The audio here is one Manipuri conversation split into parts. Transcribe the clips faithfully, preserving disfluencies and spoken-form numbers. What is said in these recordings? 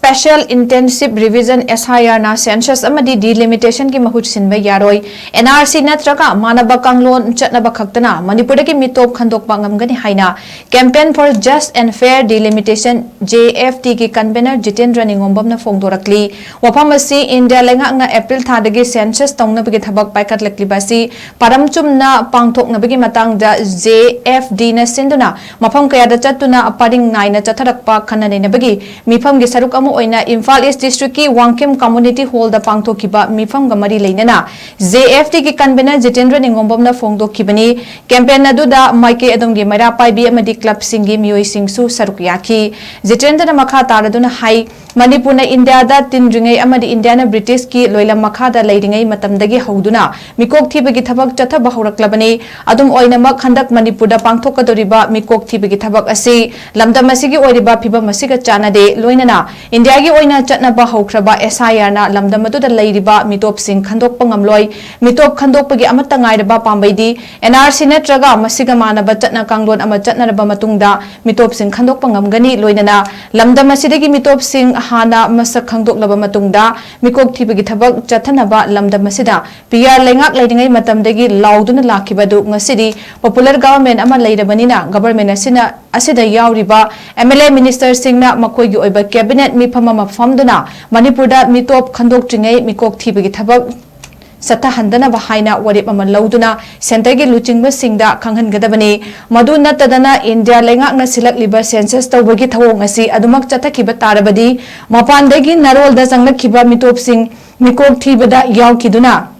Special Intensive Revision, S I R ꯅ census ꯑꯃꯗꯤ delimitation ꯒꯤ ꯃꯍꯨꯠ ꯁꯤꯟꯕ ꯌꯥꯔꯣꯏ꯫ N R C ꯅꯠꯇ꯭ꯔꯒ ꯃꯥꯟꯅꯕ ꯀꯥꯡꯂꯣꯟ ꯆꯠꯅꯕ ꯈꯛꯇꯅ ꯃꯅꯤꯄꯨꯔꯗꯒꯤ ꯃꯤꯇꯣꯞ ꯈꯟꯗꯣꯛꯄ ꯉꯝꯒꯅꯤ ꯍꯥꯏꯅ Campaign for Just and Fair Delimitation, J F D ꯒꯤ convener ꯖꯤꯇꯦꯟꯗ꯭ꯔ ꯅꯤꯉꯣꯝꯕꯝꯅ ꯐꯣꯡꯗꯣꯔꯛꯂꯤ꯫ ꯋꯥꯐꯝ ꯑꯁꯤ ꯏꯟꯗꯤꯌꯥ ꯂꯩꯉꯥꯛꯅ ꯑꯦꯄ꯭ꯔꯤꯜ ꯊꯥꯗꯒꯤ census ꯇꯧꯅꯕꯒꯤ ꯊꯕꯛ ꯄꯥꯏꯈꯠꯂꯛꯂꯤꯕ ꯑꯁꯤ ꯄꯥꯔꯝ ꯆꯨꯝꯅ ꯄꯥꯡꯊꯣꯛꯅꯕꯒꯤ ꯃꯇꯥꯡꯗ J F D ꯅ ꯁꯤꯟꯗꯨꯅ ꯃꯐꯝ ꯀꯌꯥꯗ ꯆꯠꯇꯨꯅ ꯄꯔꯤꯡ ꯅꯥꯏꯅ ꯆꯠꯊꯔꯛꯄ ꯈꯟꯅ ꯅꯩꯅꯕꯒꯤ ꯃꯤꯐꯝꯒꯤ ꯁꯔꯨꯛ ꯑꯃ ꯑꯣꯏꯅ ꯏꯝꯐꯥꯜ ꯏꯁ ꯗꯤꯁꯇ꯭ꯔꯤꯛꯀꯤ ꯋꯥꯡꯈꯦꯝ ꯀꯝꯃꯨꯅꯤꯇꯤ ꯍꯣꯜꯗ ꯄꯥꯡꯊꯣꯛꯈꯤꯕ ꯃꯤꯐꯝꯒ ꯃꯔꯤ ꯂꯩꯅꯅ J F D ꯒꯤ convener ꯖꯤꯇꯦꯟꯗ꯭ꯔ ꯅꯤꯉꯣꯝꯕꯝꯅ ꯐꯣꯡꯗꯣꯛꯈꯤꯕꯅꯤ꯫ Campaign ꯑꯗꯨꯗ ꯃꯥꯏꯀꯩ ꯑꯗꯣꯝꯒꯤ ꯃꯩꯔꯥ ꯄꯥꯏꯕꯤ ꯑꯃꯗꯤ ꯀ꯭ꯂꯕꯁꯤꯡꯒꯤ ꯃꯤꯑꯣꯏꯁꯤꯡꯁꯨ ꯁꯔꯨꯛ ꯌꯥꯈꯤ꯫ ꯖꯤꯇꯦꯟꯗ꯭ꯔꯅ ꯃꯈꯥ ꯇꯥꯔꯗꯨꯅ ꯍꯥꯏ, ꯃꯅꯤꯄꯨꯔꯅ ꯏꯟꯗꯤꯌꯥꯗ ꯇꯤꯟꯗ꯭ꯔꯤꯉꯩ ꯑꯃꯗꯤ ꯏꯟꯗꯤꯌꯥꯅ ꯕ꯭ꯔꯤꯇꯤꯁꯀꯤ ꯂꯣꯏꯂꯝ ꯃꯈꯥꯗ ꯂꯩꯔꯤꯉꯩ ꯃꯇꯝꯗꯒꯤ ꯍꯧꯗꯨꯅ ꯃꯤꯀꯣꯛ ꯊꯤꯕꯒꯤ ꯊꯕꯛ ꯆꯠꯊꯕ ꯍꯧꯔꯛꯂꯕꯅꯤ꯫ ꯑꯗꯨꯝ ꯑꯣꯏꯅꯃꯛ, ꯍꯟꯗꯛ ꯃꯅꯤꯄꯨꯔꯗ ꯄꯥꯡꯊꯣꯛꯀꯗꯧꯔꯤꯕ ꯃꯤꯀꯣꯛ ꯊꯤꯕꯒꯤ ꯊꯕꯛ ꯑꯁꯤ ꯂꯝꯗꯝ ꯑꯁꯤꯒꯤ ꯑꯣꯏꯔꯤꯕ ꯐꯤꯕꯝ ꯑꯁꯤꯒ ꯆꯥꯟꯅꯗꯦ꯫ ꯂꯣꯏꯅꯅ ꯏꯟꯗꯤꯌꯥꯒꯤ ꯑꯣꯏꯅ ꯆꯠꯅꯕ ꯍꯧꯈ꯭ꯔꯕ S I R ꯅ ꯂꯝꯗꯝ ꯑꯗꯨꯗ ꯂꯩꯔꯤꯕ ꯃꯤꯇꯣꯞꯁꯤꯡ ꯈꯟꯗꯣꯛꯄ ꯉꯝꯂꯣꯏ꯫ ꯃꯤꯇꯣꯞ ꯈꯟꯗꯣꯛꯄꯒꯤ ꯑꯃꯠꯇ ꯉꯥꯏꯔꯕ ꯄꯥꯝꯕꯩꯗꯤ N R C ꯅꯠꯇ꯭ꯔꯒ ꯃꯁꯤꯒ ꯃꯥꯟꯅꯕ ꯆꯠꯅ ꯀꯥꯡꯂꯣꯟ ꯑꯃ ꯆꯠꯅꯔꯕ ꯃꯇꯨꯡꯗ ꯃꯤꯇꯣꯞꯁꯤꯡ ꯈꯟꯗꯣꯛꯄ ꯉꯝꯒꯅꯤ꯫ ꯂꯣꯏꯅꯅ ꯂꯝꯗꯝ ꯑꯁꯤꯗꯒꯤ ꯃꯤꯇꯣꯞꯁꯤꯡ ꯍꯥꯟꯅ ꯃꯁꯛ ꯈꯪꯗꯣꯛꯂꯕ ꯃꯇꯨꯡꯗ ꯃꯤꯀꯣꯛ ꯊꯤꯕꯒꯤ ꯊꯕꯛ ꯆꯠꯊꯅꯕ ꯂꯝꯗꯝ ꯑꯁꯤꯗ P R ꯂꯩꯉꯥꯛ ꯂꯩꯔꯤꯉꯩ ꯃꯇꯝꯗꯒꯤ ꯂꯥꯎꯗꯨꯅ ꯂꯥꯛꯈꯤꯕ ꯑꯗꯨ ꯉꯁꯤꯗꯤ popular government ꯑꯃ ꯂꯩꯔꯕꯅꯤꯅ government ꯑꯁꯤꯅ, ꯑꯁꯤꯗ ꯌꯥꯎꯔꯤꯕ M L A ministerꯁꯤꯡꯅ ꯃꯈꯣꯏꯒꯤ ꯑꯣꯏꯕ cabinet ꯃꯤꯐꯝ ꯑꯃ ꯐꯝꯗꯨꯅ ꯃꯅꯤꯄꯨꯔꯗ ꯃꯤꯇꯣꯞ ꯈꯟꯗꯣꯛꯇ꯭ꯔꯤꯉꯩ ꯃꯤꯀꯣꯛ ꯊꯤꯕꯒꯤ ꯊꯕꯛ ꯆꯠꯊꯍꯟꯗꯅꯕ ꯍꯥꯏꯅ ꯋꯥꯔꯦꯞ ꯑꯃ ꯂꯧꯗꯨꯅ centreꯒꯤ ꯂꯨꯆꯤꯡꯕꯁꯤꯡꯗ ꯈꯪꯍꯟꯒꯗꯕꯅꯤ꯫ ꯃꯗꯨ ꯅꯠꯇꯗꯅ ꯏꯟꯗꯤꯌꯥ ꯂꯩꯉꯥꯛꯅ ꯁꯤꯜꯂꯛꯂꯤꯕ census ꯇꯧꯕꯒꯤ ꯊꯧꯑꯣꯡ ꯑꯁꯤ ꯑꯗꯨꯃꯛ ꯆꯠꯊꯈꯤꯕ ꯇꯥꯔꯕꯗꯤ ꯃꯄꯥꯟꯗꯒꯤ ꯅꯔꯣꯜꯗ ꯆꯪꯂꯛꯈꯤꯕ ꯃꯤꯇꯣꯞꯁꯤꯡ ꯃꯤꯀꯣꯛ ꯊꯤꯕꯗ ꯌꯥꯎꯈꯤꯗꯨꯅ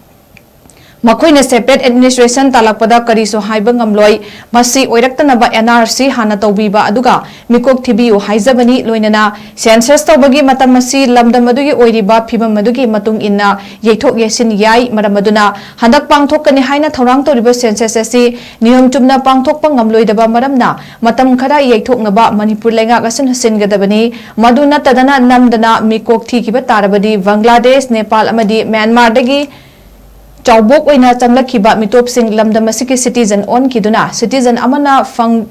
ꯃꯈꯣꯏꯅ separate administration ꯇꯥꯂꯛꯄꯗ ꯀꯔꯤꯁꯨ ꯍꯥꯏꯕ ꯉꯝꯂꯣꯏ꯫ ꯃꯁꯤ ꯑꯣꯏꯔꯛꯇꯅꯕ N R C ꯍꯥꯟꯅ ꯇꯧꯕꯤꯕ ꯑꯗꯨꯒ ꯃꯤꯀꯣꯛ ꯊꯤꯕꯤꯌꯨ ꯍꯥꯏꯖꯕꯅꯤ꯫ ꯂꯣꯏꯅꯅ census ꯇꯧꯕꯒꯤ ꯃꯇꯝ ꯑꯁꯤ ꯂꯝꯗꯝ ꯑꯗꯨꯒꯤ ꯑꯣꯏꯔꯤꯕ ꯐꯤꯕꯝ ꯑꯗꯨꯒꯤ ꯃꯇꯨꯡ ꯏꯟꯅ ꯌꯩꯊꯣꯛ ꯌꯩꯁꯤꯟ ꯌꯥꯏ꯫ ꯃꯔꯝ ꯑꯗꯨꯅ ꯍꯟꯗꯛ ꯄꯥꯡꯊꯣꯛꯀꯅꯤ ꯍꯥꯏꯅ ꯊꯧꯔꯥꯡ ꯇꯧꯔꯤꯕ census ꯑꯁꯤ ꯅꯤꯌꯣꯝ ꯆꯨꯝꯅ ꯄꯥꯡꯊꯣꯛꯄ ꯉꯝꯂꯣꯏꯗꯕ ꯃꯔꯝꯅ ꯃꯇꯝ ꯈꯔ ꯌꯩꯊꯣꯛꯅꯕ ꯃꯅꯤꯄꯨꯔ ꯂꯩꯉꯥꯛ ꯑꯁꯤꯅ ꯁꯤꯟꯒꯗꯕꯅꯤ꯫ ꯃꯗꯨ ꯅꯠꯇꯗꯅ ꯅꯝꯗꯅ ꯃꯤꯀꯣꯛ ꯊꯤꯈꯤꯕ ꯇꯥꯔꯕꯗꯤ ꯕꯪꯒ꯭ꯂꯥꯗꯦꯁ, ꯅꯦꯄꯥꯜ ꯑꯃꯗꯤ ꯃ꯭ꯌꯥꯟꯃꯥꯔꯗꯒꯤ ꯆꯥꯎꯕꯣꯛ ꯑꯣꯏꯅ ꯆꯪꯂꯛꯈꯤꯕ ꯃꯤꯇꯣꯞꯁꯤꯡ ꯂꯝꯗꯝ ꯑꯁꯤꯒꯤ citizen ꯑꯣꯟꯈꯤꯗꯨꯅ citizen ꯑꯃꯅ ꯐꯪ-,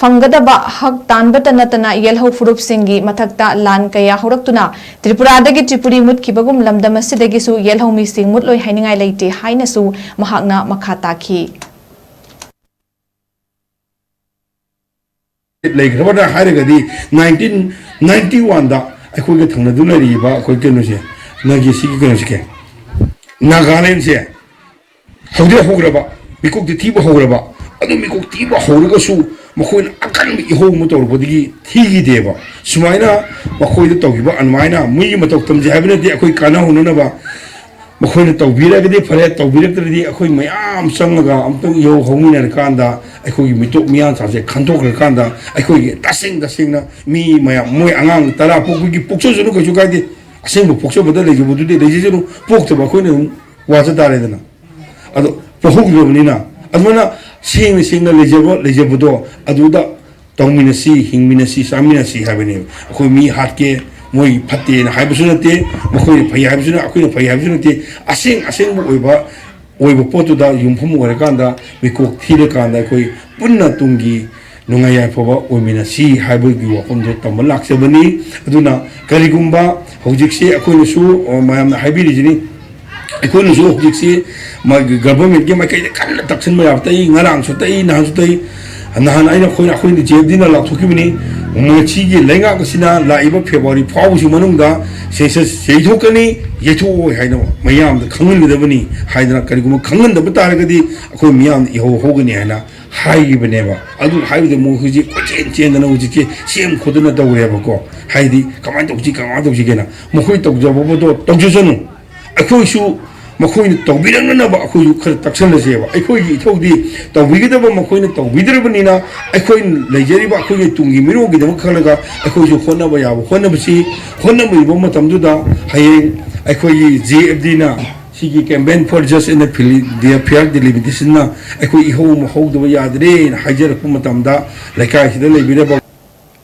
ꯐꯪꯒꯗꯕ ꯍꯛ ꯇꯥꯟꯕꯇ ꯅꯠꯇꯅ ꯌꯦꯜꯍꯧ ꯐꯨꯔꯨꯞꯁꯤꯡꯒꯤ ꯃꯊꯛꯇ ꯂꯥꯟ ꯀꯌꯥ ꯍꯧꯔꯛꯇꯨꯅ ꯇ꯭ꯔꯤꯄꯨꯔꯥꯗꯒꯤ ꯇ꯭ꯔꯤꯄꯨꯔꯤ ꯃꯨꯠꯈꯤꯕꯒꯨꯝ ꯂꯝꯗꯝ ꯑꯁꯤꯗꯒꯤꯁꯨ ꯌꯦꯜꯍꯧ ꯃꯤꯁꯤꯡ ꯃꯨꯠꯂꯣꯏ ꯍꯥꯏꯅꯤꯡꯉꯥꯏ ꯂꯩꯇꯦ ꯍꯥꯏꯅꯁꯨ ꯃꯍꯥꯛꯅ ꯃꯈꯥ ꯇꯥꯈꯤ꯫ ꯂꯩꯈ꯭ꯔꯕꯅ ꯍꯥꯏꯔꯒꯗꯤ ꯅꯥꯏꯟꯇꯤꯟ ꯅꯥꯏꯟꯇꯤ ꯋꯥꯟꯗ ꯑꯩꯈꯣꯏꯒ ꯊꯪꯅꯗꯨꯅ ꯂꯩꯔꯤꯕ ꯑꯩꯈꯣꯏ ꯀꯩꯅꯣꯁꯦ, ꯅꯒꯤ ꯁꯤꯒꯤ ꯀꯩꯅꯣꯁꯦ, ꯀꯩ ꯅꯥꯒꯥꯂꯦꯟꯁꯦ ꯍꯧꯗꯤ ꯍꯧꯈ꯭ꯔꯕ, ꯃꯤꯀꯣꯛꯇꯤ ꯊꯤꯕ ꯍꯧꯈ꯭ꯔꯕ, ꯑꯗꯨ ꯃꯤꯀꯣꯛ ꯊꯤꯕ ꯍꯧꯔꯒꯁꯨ ꯃꯈꯣꯏꯅ ꯑꯀꯟꯕ ꯏꯍꯧ ꯑꯃ ꯇꯧꯔꯛꯄꯗꯒꯤ ꯊꯤꯈꯤꯗꯦꯕ꯫ ꯁꯨꯃꯥꯏꯅ ꯃꯈꯣꯏꯗ ꯇꯧꯈꯤꯕ ꯑꯗꯨꯃꯥꯏꯅ ꯃꯣꯏꯒꯤ ꯃꯇꯧ ꯇꯝꯁꯦ ꯍꯥꯏꯕ ꯅꯠꯇꯦ, ꯑꯩꯈꯣꯏ ꯀꯥꯟꯅꯍꯧꯅꯅꯕ ꯃꯈꯣꯏꯅ ꯇꯧꯕꯤꯔꯒꯗꯤ ꯐꯔꯦ, ꯇꯧꯕꯤꯔꯛꯇ꯭ꯔꯗꯤ ꯑꯩꯈꯣꯏ ꯃꯌꯥꯝ ꯆꯪꯉꯒ ꯑꯃꯨꯛꯇꯪ ꯏꯍꯧ ꯍꯧꯃꯤꯟꯅꯔꯀꯥꯟꯗ ꯑꯩꯈꯣꯏꯒꯤ ꯃꯤꯇꯣꯞ ꯃꯤꯌꯥꯟꯁꯥꯁꯦ ꯈꯟꯗꯣꯛꯈ꯭ꯔꯀꯥꯟꯗ ꯑꯩꯈꯣꯏꯒꯤ ꯇꯁꯦꯡ ꯇꯁꯦꯡꯅ ꯃꯤ ꯃꯌꯥꯝ, ꯃꯣꯏ ꯑꯉꯥꯡ ꯇꯔꯥ ꯄꯣꯛꯄꯒꯤ ꯄꯣꯛꯆꯁꯅꯨ, ꯀꯩꯁꯨ ꯀꯥꯏꯗꯦ꯫ ꯑꯁꯦꯡꯕ ꯄꯣꯛꯆꯕꯗ ꯂꯩꯖꯕꯗꯨꯗꯤ ꯂꯩꯖꯁꯅꯨ, ꯄꯣꯛꯇꯕ ꯑꯩꯈꯣꯏꯅ ꯑꯗꯨꯝ ꯋꯥꯖ ꯇꯥꯔꯦꯗꯅ꯫ ꯑꯗꯣ ꯄꯣꯛꯍꯧꯗ꯭ꯔꯕꯅꯤꯅ ꯑꯗꯨꯃꯥꯏꯅ ꯁꯦꯡꯅ ꯁꯦꯡꯅ ꯂꯩꯖꯕ, ꯂꯩꯖꯕꯗꯣ ꯑꯗꯨꯗ ꯇꯧꯃꯤꯟꯅꯁꯤ, ꯍꯤꯡꯃꯤꯟꯅꯁꯤ, ꯆꯥꯃꯤꯟꯅꯁꯤ ꯍꯥꯏꯕꯅꯦꯕ꯫ ꯑꯩꯈꯣꯏ ꯃꯤ ꯍꯥꯠꯀꯦ, ꯃꯣꯏ ꯐꯠꯇꯦꯅ ꯍꯥꯏꯕꯁꯨ ꯅꯠꯇꯦ, ꯃꯈꯣꯏꯅ ꯐꯩ ꯍꯥꯏꯕꯁꯨ ꯅꯠꯇꯦ, ꯑꯩꯈꯣꯏꯅ ꯐꯩ ꯍꯥꯏꯕꯁꯨ ꯅꯠꯇꯦ꯫ ꯑꯁꯦꯡ ꯑꯁꯦꯡꯕ ꯑꯣꯏꯕ, ꯑꯣꯏꯕ ꯄꯣꯠꯇꯨꯗ ꯌꯨꯝꯐꯝ ꯑꯣꯏꯔꯀꯥꯟꯗ, ꯃꯤꯀꯣꯛ ꯊꯤꯔꯀꯥꯟꯗ ꯑꯩꯈꯣꯏ ꯄꯨꯟꯅ ꯇꯨꯡꯒꯤ ꯅꯨꯡꯉꯥꯏ ꯌꯥꯏꯐꯕ ꯑꯣꯏꯃꯤꯟꯅꯁꯤ ꯍꯥꯏꯕꯒꯤ ꯋꯥꯐꯝꯗꯣ ꯇꯝꯕ ꯂꯥꯛꯆꯕꯅꯤ꯫ ꯑꯗꯨꯅ ꯀꯔꯤꯒꯨꯝꯕ ꯍꯧꯖꯤꯛꯁꯦ ꯑꯩꯈꯣꯏꯅꯁꯨ, ꯑ, ꯃꯌꯥꯝꯅ ꯍꯥꯏꯕꯤꯔꯤꯁꯤꯅꯤ, ꯑꯩꯈꯣꯏꯅꯁꯨ ꯍꯧꯖꯤꯛꯁꯤ ꯃꯥꯒꯤ ꯒꯚꯔꯟꯃꯦꯟꯠꯀꯤ ꯃꯥꯏꯀꯩꯗ ꯀꯟꯅ ꯇꯛꯁꯤꯟꯕ ꯌꯥꯕ ꯇꯛꯏ, ꯉꯔꯥꯡꯁꯨ ꯇꯛꯏ, ꯅꯍꯥꯟꯁꯨ ꯇꯛꯏ꯫ ꯅꯍꯥꯟ ꯑꯩꯅ, ꯑꯩꯈꯣꯏꯅ, ꯑꯩꯈꯣꯏꯅ ꯖꯦ ꯑꯦꯐ ꯗꯤꯅ ꯂꯥꯎꯊꯣꯛꯈꯤꯕꯅꯤ, ꯃꯁꯤꯒꯤ ꯂꯩꯉꯥꯛ ꯑꯁꯤꯅ ꯂꯥꯛꯏꯕ ꯐꯦꯕ꯭ꯔꯨꯋꯥꯔꯤ ꯐꯥꯎꯕꯁꯤ ꯃꯅꯨꯡꯗ ꯁꯦꯟꯁꯁ ꯌꯩꯊꯣꯛꯀꯅꯤ, ꯌꯩꯊꯣꯛꯑꯣꯏ ꯍꯥꯏꯅ ꯃꯌꯥꯝꯗ ꯈꯪꯍꯟꯒꯗꯕꯅꯤ ꯍꯥꯏꯗꯅ꯫ ꯀꯔꯤꯒꯨꯝꯕ ꯈꯪꯍꯟꯗꯕ ꯇꯥꯔꯒꯗꯤ ꯑꯩꯈꯣꯏ ꯃꯤꯌꯥꯝꯅ ꯏꯍꯧ ꯍꯧꯒꯅꯤ ꯍꯥꯏꯅ ꯍꯥꯏꯈꯤꯕꯅꯦꯕ꯫ ꯑꯗꯨ ꯍꯥꯏꯕꯗ ꯃꯣꯏ ꯍꯧꯖꯤꯛ ꯀꯣꯏꯆꯦꯟ ꯆꯦꯟꯗꯅ ꯍꯧꯖꯤꯛꯁꯦ ꯁꯦꯝ ꯈꯣꯠꯇꯅ ꯇꯧꯔꯦꯕꯀꯣ꯫ ꯍꯥꯏꯗꯤ ꯀꯃꯥꯏꯅ ꯇꯧꯁꯤ, ꯀꯃꯥꯏꯅ ꯇꯧꯁꯤꯒꯦꯅ꯫ ꯃꯈꯣꯏ ꯇꯧꯖꯕ ꯄꯣꯠꯇꯣ ꯇꯧꯖꯁꯅꯨ, ꯑꯩꯈꯣꯏꯁꯨ ꯃꯈꯣꯏꯅ ꯇꯧꯕꯤꯔꯛꯅꯅꯕ ꯑꯩꯈꯣꯏꯁꯨ ꯈꯔ ꯇꯛꯁꯜꯂꯁꯦꯕ꯫ ꯑꯩꯈꯣꯏꯒꯤ ꯏꯊꯧꯗꯤ ꯇꯧꯕꯤꯒꯗꯕ ꯃꯈꯣꯏꯅ ꯇꯧꯕꯤꯗ꯭ꯔꯕꯅꯤꯅ, ꯑꯩꯈꯣꯏꯅ ꯂꯩꯖꯔꯤꯕ ꯑꯩꯈꯣꯏꯒꯤ ꯇꯨꯡꯒꯤ ꯃꯤꯔꯣꯜꯒꯤꯗꯃꯛ ꯈꯜꯂꯒ ꯑꯩꯈꯣꯏꯁꯨ ꯍꯣꯠꯅꯕ ꯌꯥꯕ ꯍꯣꯠꯅꯕꯁꯤ, ꯍꯣꯠꯅꯕꯤꯕ ꯃꯇꯝꯗꯨꯗ ꯍꯌꯦꯡ ꯑꯩꯈꯣꯏꯒꯤ ꯖꯦ ꯑꯦꯐ ꯗꯤꯅ ꯁꯤꯒꯤ Campaign for Justice and the Fair Delimitation ꯅ ꯑꯩꯈꯣꯏ ꯏꯍꯧ ꯑꯃ ꯍꯧꯗꯕ ꯌꯥꯗ꯭ꯔꯦꯅ ꯍꯥꯏꯖꯔꯛꯄ ꯃꯇꯝꯗ, ꯂꯩꯀꯥꯏꯁꯤꯗ ꯂꯩꯕꯤꯔꯕ